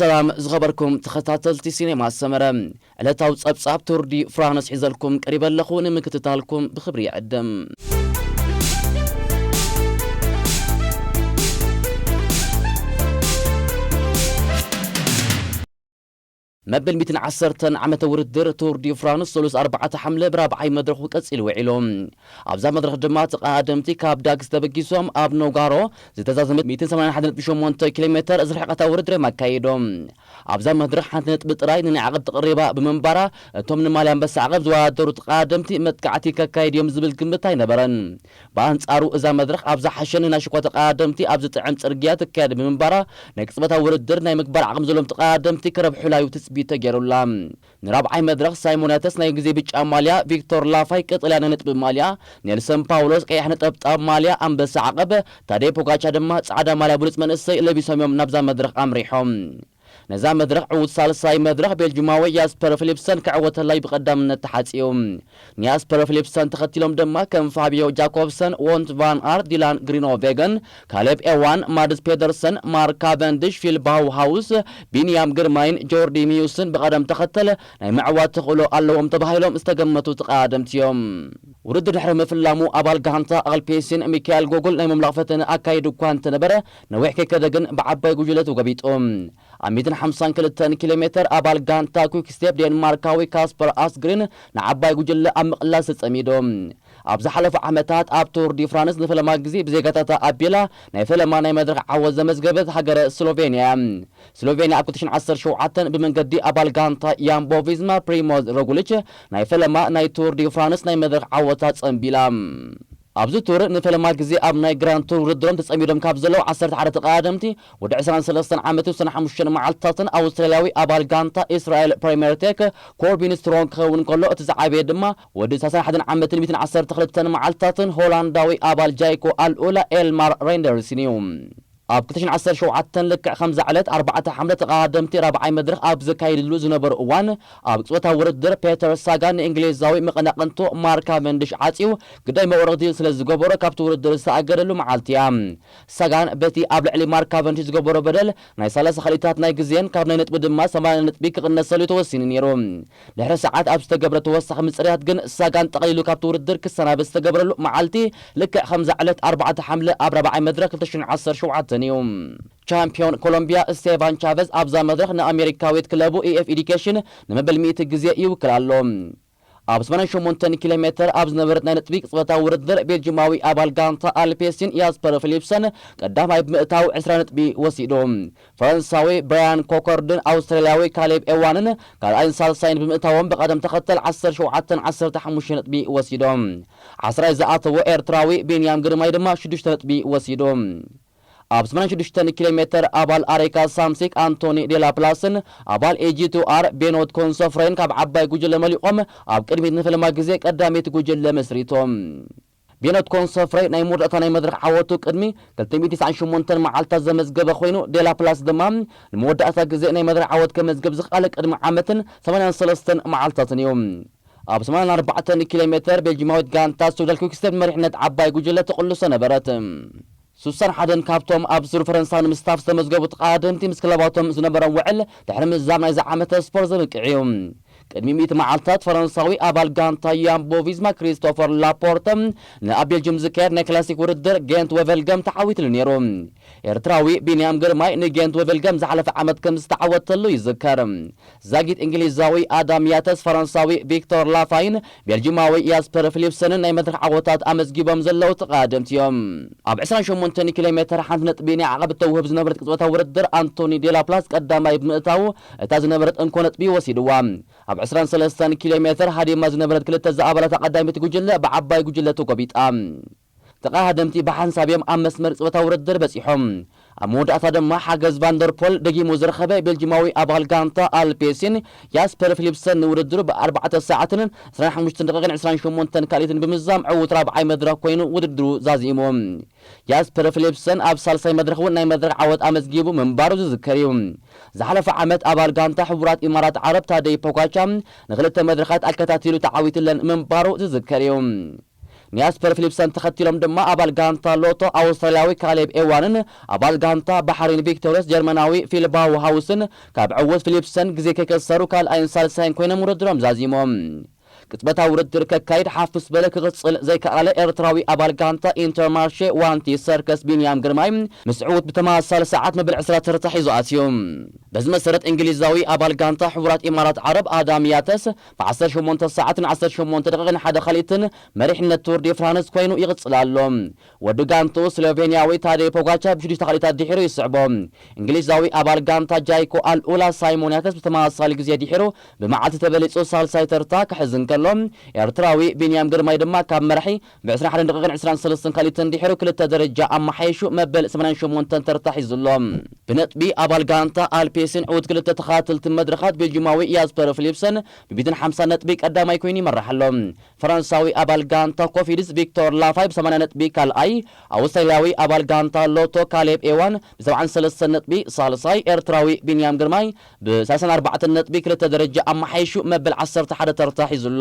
ሰላም ዝኸበርኩም ተኸታተልቲ ሲኔማ ሰመረ፣ ዕለታዊ ጸብጻብ ቱር ዲ ፍራንስ ሒዘልኩም ቀሪበ ኣለኹ። ንምክትታልኩም ብኽብሪ ይዕድም። መበል ሚእትን ዓሰርተን ዓመተ ውድድር ቱር ዲ ፍራንስ ሰሉስ ኣርባዕተ ሓምለ ብራብዓይ መድረኹ ቀጺሉ ውዒሉ። ኣብዛ መድረኽ ድማ ተቐዳደምቲ ካብ ዳግስ ተበጊሶም ኣብ ኖጋሮ ዝተዛዘመት ሚእትን ሰማንያን ሓደን ነጥቢ ሸሞንተ ኪሎ ሜተር ዝርሕቐታ ውድድር እዮም ኣካይዶም። ኣብዛ መድረኽ ሓንቲ ነጥቢ ጥራይ ንናይ ዓቐብ ተቐሪባ ብምንባራ፣ እቶም ንማልያ ኣንበሳ ዓቐብ ዝወዳደሩ ተቐዳደምቲ መጥቃዕቲ ከካይድ እዮም ዝብል ግምት ኣይነበረን። ብኣንጻሩ እዛ መድረኽ ኣብ ዝሓሸ ንናይ ሽኳ ተቐዳደምቲ ኣብ ዝጥዕም ጽርግያ ትካየድ ብምንባራ፣ ናይ ቅጽበታዊ ውድድር ናይ ምግባር ዓቕሚ ዘለዎም ተቐዳደምቲ ክረብሑላ እዩ ትጽቢት ተገይሩላ። ንራብዓይ መድረኽ ሳይሞን ያተስ ናይ ግዜ ብጫ ማልያ፣ ቪክቶር ላፋይ ቀጠልያ ናይ ነጥቢ ማልያ፣ ኔልሰን ፓውሎስ ቀያሕ ነጠብጣብ ማልያ ኣንበሳ ዓቐብ፣ ታዴ ፖጋቻ ድማ ጻዕዳ ማልያ ብሉጽ መንእሰይ ለቢሶም እዮም ናብዛ መድረኽ ኣምሪሖም። ነዛ መድረኽ ዕዉት ሳልሳይ መድረኽ ቤልጅማዊ ያስፐር ፊሊፕሰን ክዕወተላ እዩ ብቐዳምነት ተሓጽዩ። ንያስፐር ፊሊፕሰን ተኸቲሎም ድማ ከም ፋቢዮ ጃኮብሰን፣ ዎንት ቫን ኣርት፣ ዲላን ግሪኖ ቬገን፣ ካሌብ ኤዋን፣ ማድስ ፔደርሰን፣ ማርክ ካቨንድሽ፣ ፊል ባውሃውስ፣ ቢንያም ግርማይን ጆርዲ ሚዩስን ብቐደም ተኸተል ናይ ምዕዋት ተኽእሎ ኣለዎም ተባሂሎም ዝተገመቱ ተቐዳደምቲ እዮም። ውድድር ድሕሪ ምፍላሙ ኣባል ጋንታ ኣልፔሲን ሚካኤል ጎጉል ናይ ምምላቕ ፈተነ ኣካይዱ እኳ እንተነበረ፣ ነዊሕ ከይከደ ግን ብዓባይ ጉጅለ ተጎቢጡ። ኣብ ሚእትን ሓምሳን ክልተን ኪሎ ሜተር ኣባል ጋንታ ኩክ ስቴፕ ዴንማርካዊ ካስፐር ኣስግሪን ንዓባይ ጉጅለ ኣብ ምቕላስ ተጸሚዱ። ኣብ ዝሓለፉ ዓመታት ኣብ ቱር ዲ ፍራንስ ንፈለማ ግዜ ብዜጋታታ ኣቢላ ናይ ፈለማ ናይ መድረኽ ዓወት ዘመዝገበት ሃገረ ስሎቬንያ እያ። ስሎቬንያ ኣብ ክልተ ሽሕን ዓሰርተ ሸውዓተን ብመንገዲ ኣባል ጋንታ ያምቦ ቪዝማ ፕሪሞዝ ሮጉሊች ናይ ፈለማ ናይ ቱር ዲ ፍራንስ ናይ መድረኽ ዓወታ ጸንቢላ። ኣብዚ ቱር ንፈለማ ግዜ ኣብ ናይ ግራንድ ቱር ውድድሮም ተጸሚዶም ካብ ዘለዉ ዓሰርተ ሓደ ተቐዳደምቲ፣ ወዲ ዕስራን ሰለስተን ዓመትን ዕስራን ሓሙሽተን መዓልትታትን ኣውስትራልያዊ ኣባል ጋንታ እስራኤል ፕሪምየር ቴክ ኮርቢን ስትሮንግ ክኸውን ከሎ፣ እቲ ዝዓበየ ድማ ወዲ ሰላሳን ሓደን ዓመትን ሚእትን ዓሰርተ ክልተን መዓልትታትን ሆላንዳዊ ኣባል ጃይኮ ኣልኡላ ኤልማር ሬንደርስን እዩ። ኣብ ክልተ ሽሕን ዓሰርተ ሸውዓተን ልክዕ ከምዛ ዕለት ኣርባዕተ ሓምለ ተቐዳደምቲ ራብዓይ መድረኽ ኣብ ዘካይድሉ ዝነበሩ እዋን፣ ኣብ ቅጽበታዊ ውድድር ፔተር ሳጋን ንእንግሊዛዊ መቐናቕንቶ ማርክ ካቨንድሽ ዓጽዩ ግዳይ መቑረጺ ስለ ዝገበሮ ካብቲ ውድድር ዝተኣገደሉ መዓልቲ እያ። ሳጋን በቲ ኣብ ልዕሊ ማርክ ካቨንድሽ ዝገበሮ በደል ናይ ሰላሳ ካልኢታት ናይ ግዜን ካብ ናይ ነጥቢ ድማ ሰማንያ ነጥቢ ክቕነሰሉ ተወሲኑ ነይሩ። ድሕሪ ሰዓት ኣብ ዝተገብረ ተወሳኺ ምጽርያት ግን ሳጋን ጠቕሊሉ ካብቲ ውድድር ክሰናበት ዝተገብረሉ መዓልቲ ልክዕ ከምዛ ዕለት ኣርባዕተ ሓምለ ኣብ ራብዓይ መድረኽ ክልተ ሽሕን ዓሰርተ ሸውዓተን እዩ። ቻምፒዮን ኮሎምቢያ ስቴቫን ቻቨዝ ኣብዛ መድረኽ ንኣሜሪካዊት ክለቡ ኤኤፍ ኤዲኬሽን ንመበል ሚእቲ ግዜ ይውክል ኣሎ። ኣብ ሰማንያን ሸሞንተን ኪሎ ሜተር ኣብ ዝነበረት ናይ ነጥቢ ቅጽበታዊ ውድድር ቤልጂማዊ ኣባል ጋንታ ኣልፔሲን ያስፐር ፊሊፕሰን ቀዳማይ ብምእታው ዕስራ ነጥቢ ወሲዱ። ፈረንሳዊ ብራያን ኮኮርድን ኣውስትራልያዊ ካሌብ ኤዋንን ካልኣይን ሳልሳይን ብምእታዎም ብቐደም ተኸተል ዓሰርተ ሸውዓተን ዓሰርተ ሓሙሽተን ነጥቢ ወሲዶም። ዓስራይ ዝኣተዎ ኤርትራዊ ቢንያም ግርማይ ድማ ሽዱሽተ ነጥቢ ወሲዱ። ኣብ ሰማንያን ሽዱሽተን ኪሎ ሜተር ኣባል ኣሬካ ሳምሲክ ኣንቶኒ ዴላፕላስን ኣባል ኤጂ ቱ ኣር ቤኖት ኮንሶፍሬን ካብ ዓባይ ጉጅለ መሊቖም ኣብ ቅድሚት ንፈለማ ግዜ ቀዳመይቲ ጉጅለ መስሪቶም። ቤኖት ኮንሶፍሬ ናይ መወዳእታ ናይ መድረኽ ዓወቱ ቅድሚ ክልተ ሚእቲ ተስዓን ሸሞንተን መዓልታት ዘመዝገበ ኮይኑ፣ ዴላፕላስ ድማ ንመወዳእታ ግዜ ናይ መድረኽ ዓወት ከመዝግብ ዝኸኣለ ቅድሚ ዓመትን ሰማንያን ሰለስተን መዓልታትን እዩ። ኣብ ሰማንያን ኣርባዕተን ኪሎ ሜተር ቤልጂማዊት ጋንታ ሱዳል ኩክስቴፕ መሪሕነት ዓባይ ጉጅለ ትቕልሶ ነበረት። ሱሳን ሓደን ካብቶም ኣብ ዙር ፈረንሳ ንምስታፍ ዝተመዝገቡ ተቐዳደምቲ ምስ ክለባቶም ዝነበሮም ውዕል ድሕሪ ምዝዛም ናይዚ ዓመተ ስፖርት ዘብቅዕ እዩ። ቅድሚ ሚእቲ መዓልታት ፈረንሳዊ ኣባል ጋንታ ያምቦ ቪዝማ ክሪስቶፈር ላፖርተ ንኣብ ቤልጅም ዝካየድ ናይ ክላሲክ ውድድር ጌንት ወቨልገም ተዓዊትሉ ነይሩ። ኤርትራዊ ቢንያም ግርማይ ንጌንት ወቨልገም ዝሓለፈ ዓመት ከም ዝተዓወተሉ ይዝከር። ዛጊት እንግሊዛዊ ኣዳም ያተስ፣ ፈረንሳዊ ቪክቶር ላፋይን ቤልጂማዊ ያስፐር ፊሊፕሰንን ናይ መድረኽ ዓወታት ኣመዝጊቦም ዘለዉ ተቐዳደምቲ እዮም። ኣብ ዕስራን ሸሞንተን ኪሎ ሜተር ሓንቲ ነጥቢ ናይ ዓቐብ እተውህብ ዝነበረት ቅጽበታዊ ውድድር ኣንቶኒ ዴላፕላስ ቀዳማይ ብምእታዉ እታ ዝነበረት እንኮ ነጥቢ ወሲድዋ። ኣብ ዕስራን ሰለስተን ኪሎ ሜተር ሃዲማ ዝነበረት ክልተ ዝኣባላታ ቀዳመይቲ ጉጅለ ብዓባይ ጉጅለ ተጎቢጣ። ተቐዳደምቲ ብሓንሳብ እዮም ኣብ መስመር ቅጽበታዊ ውድድር በጺሖም። ኣብ መወዳእታ ድማ ሓገዝ ቫንደርፖል ደጊሙ ዝረኸበ ቤልጂማዊ ኣባል ጋንታ ኣልፔሲን ያስፐር ፊሊፕሰን ንውድድሩ ብኣርባዕተ ሰዓትን ዕስራን ሓሙሽተን ደቂቕን ዕስራን ሸሞንተን ካልኢትን ብምዝዛም ዕዉት ራብዓይ መድረኽ ኮይኑ ውድድሩ ዛዚሙ። ያስፐር ፊሊፕሰን ኣብ ሳልሳይ መድረኽ እውን ናይ መድረኽ ዓወት ኣመዝጊቡ ምንባሩ ዝዝከር እዩ። ዝሓለፈ ዓመት ኣባል ጋንታ ሕቡራት ኢማራት ዓረብ ታደይ ፖጋቻ ንክልተ መድረኻት ኣከታቲሉ ተዓዊትለን ምንባሩ ዝዝከር እዩ። ኒያስፐር ፊሊፕሰን ተኸቲሎም ድማ ኣባል ጋንታ ሎቶ ኣውስትራልያዊ ካሌብ ኤዋንን ኣባል ጋንታ ባሕሪን ቪክቶርስ ጀርመናዊ ፊል ባውሃውስን ካብ ዕውት ፊሊፕሰን ግዜ ከይከሰሩ ካልኣይን ሳልሳይን ኮይኖም ውድድሮም ዛዚሞም። ቅጽበታዊ ውድድር ከካይድ ሓፍስ በለ ክቕጽል ዘይከኣለ ኤርትራዊ ኣባል ጋንታ ኢንተርማርሼ ዋንቲ ሰርከስ ቢንያም ግርማይ ምስ ዕውት ብተመሳሳሊ ሰዓት መበል ዕስራ ተርታ ሒዙ ኣትዩ። በዚ መሰረት እንግሊዛዊ ኣባል ጋንታ ሕቡራት ኢማራት ዓረብ ኣዳም ያተስ ብ ዓሰርተ ሸሞንተ ሰዓትን ዓሰርተ ሸሞንተ ደቂቕን ሓደ ካልኢትን መሪሕነት ቱር ዲ ፍራንስ ኮይኑ ይቕጽል ኣሎ። ወዲ ጋንትኡ ስሎቬንያዊ ታዴ ፖጋቻ ብሽዱሽተ ካልኢታት ድሒሩ ይስዕቦ። እንግሊዛዊ ኣባል ጋንታ ጃይኮ ኣልኡላ ሳይሞን ያተስ ብተመሳሳሊ ግዜ ድሒሩ ብመዓልቲ ተበሊጹ ሳልሳይ ተርታ ክሕዝ እንከሎ፣ ኤርትራዊ ቢንያም ግርማይ ድማ ካብ መራሒ ብ ዕስራን ሓደን ደቂቕን ዕስራን ሰለስተን ካልኢትን ድሒሩ ክልተ ደረጃ ኣመሓይሹ መበል ሰማንያን ሸሞንተን ተርታ ሒዙ ኣሎ። ብነጥቢ ኣባል ጋንታ ኣልፔስን ዕውት ክልተ ተኸታተልቲ መድረኻት ቤልጂማዊ ያስፐር ፊሊፕሰን ብሚእትን ሓምሳን ነጥቢ ቀዳማይ ኮይኑ ይመርሕ ኣሎ። ፈረንሳዊ ኣባል ጋንታ ኮፊድስ ቪክቶር ላፋይ ብ ሰማንያ ነጥቢ ካልኣይ፣ ኣውስትራልያዊ ኣባል ጋንታ ሎቶ ካሌብ ኤዋን ብ ሰብዓን ሰለስተን ነጥቢ ሳልሳይ፣ ኤርትራዊ ቢንያም ግርማይ ብ ሰላሳን ኣርባዕተን ነጥቢ ክልተ ደረጃ ኣመሓይሹ መበል ዓሰርተ ሓደ ተርታ ሒዙ ኣሎ።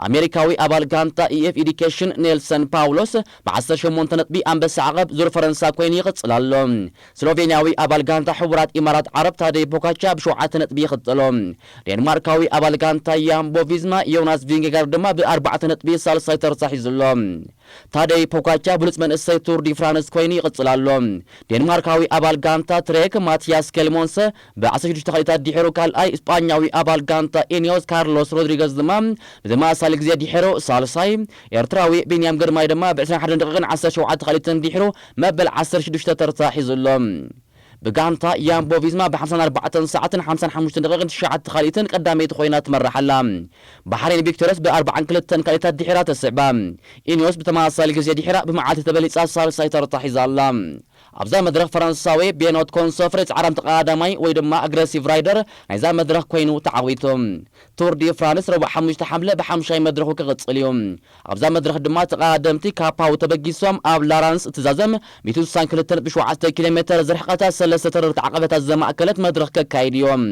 ኣሜሪካዊ ኣባል ጋንታ ኢኤፍ ኤዱኬሽን ኔልሰን ፓውሎስ ብ ዓሰርተ ሸሞንተ ነጥቢ ኣንበሳ ዓቐብ ዙር ፈረንሳ ኮይኑ ይቕጽል ኣሎ። ስሎቬንያዊ ኣባል ጋንታ ሕቡራት ኢማራት ዓረብ ታደይ ፖካቻ ብሸውዓተ ነጥቢ ይኽተሎ። ዴንማርካዊ ኣባል ጋንታ ያምቦ ቪዝማ ዮናስ ቪንጌጋርድ ድማ ብኣርባዕተ ነጥቢ ሳልሳይ ተርታ ሒዙ ኣሎ። ታደይ ፖካቻ ብሉጽ መንእሰይ ቱር ዲ ፍራንስ ኮይኑ ይቕጽል ኣሎ። ዴንማርካዊ ኣባል ጋንታ ትሬክ ማቲያስ ኬልሞንሰ ብ ዓሰርተ ሽዱሽተ ካልኢታት ድሒሩ ካልኣይ፣ ስጳኛዊ ኣባል ጋንታ ኢኒዮስ ካርሎስ ሮድሪገዝ ድማ ብተመሳሳሊ ግዜ ድሒሩ ሳልሳይ፣ ኤርትራዊ ቢንያም ግርማይ ድማ ብ ዕስራን ሓደን ደቂቕን ዓሰርተ ሸውዓተ ካልኢትን ድሒሩ መበል ዓሰርተ ሽዱሽተ ተርታ ሒዙ ኣሎ። ብጋንታ ያምቦ ቪዝማ ብ ሓምሳን ኣርባዕተን ሰዓትን ሓምሳን ሓሙሽተን ደቂቕን ትሽዓተ ካልኢትን ቀዳመይቲ ኮይና ትመርሕ ኣላ። ባሕሬን ቪክቶርያስ ብ ኣርባዓን ክልተን ካልኢታት ድሒራ ተስዕባ። ኢኒዮስ ብተመሳሳሊ ግዜ ድሒራ ብመዓልቲ ተበሊጻ ሳልሳይ ተርታ ሒዛ ኣላ። ኣብዛ መድረኽ ፈረንሳዊ ቤኖት ኮንሶፍሬ ጻዕራም ተቐዳዳማይ ወይ ድማ ኣግረሲቭ ራይደር ናይዛ መድረኽ ኮይኑ ተዓዊቱ። ቱር ዲ ፍራንስ ረቡዕ ሓሙሽተ ሓምለ ብሓምሻይ መድረኹ ክቕጽል እዩ። ኣብዛ መድረኽ ድማ ተቐዳደምቲ ካብ ፓው ተበጊሶም ኣብ ላራንስ እትዛዘም ሚእትን ስሳን ክልተን ነጥቢ ሸውዓተ ኪሎ ሜተር ዝርሕቐታ ሰለስተ ተረርቲ ዓቐበታት ዘማእከለት መድረኽ ከካይድ እዮም።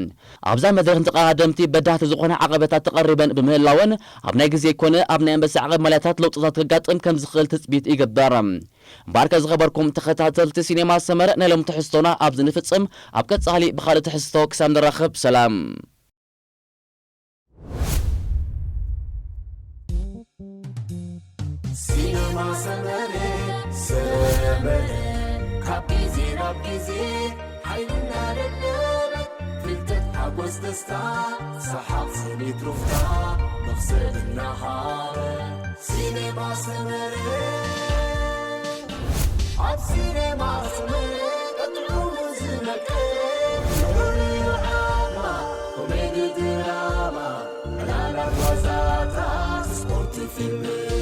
ኣብዛ መድረኽ ንተቐዳደምቲ በዳህቲ ዝኾነ ዓቐበታት ተቐሪበን ብምህላወን ኣብ ናይ ግዜ ኮነ ኣብ ናይ ኣንበሳ ዓቐብ ማልያታት ለውጥታት ከጋጥም ከም ዝኽእል ትጽቢት ይግበር። እምበኣርከ ዝኸበርኩም ተኸታተልቲ ሲኔማ ሰመረ ናይ ሎም ትሕዝቶና ኣብዚ ንፍጽም። ኣብ ቀጻሊ ብኻልእ ትሕዝቶ ክሳብ ንራኸብ ሰላም። ሲነማ ሰመረ ሰመረ ካብ ግዜ ናብ ግዜ ሓይልና ደለበ ፍልጠት ሓጎስ ደስታ ሰሓቕ ስኒት ሩፍታ መኽሰብ እናሃበ ሲነማ ሰመረ ኣብ ሲነማ ሰመረ ቀጥዑ ዝመቀ ፍሉይ ዓማ ኮሜዲ ድራማ ዕላላት ዋዛታት ስፖርት ፊልም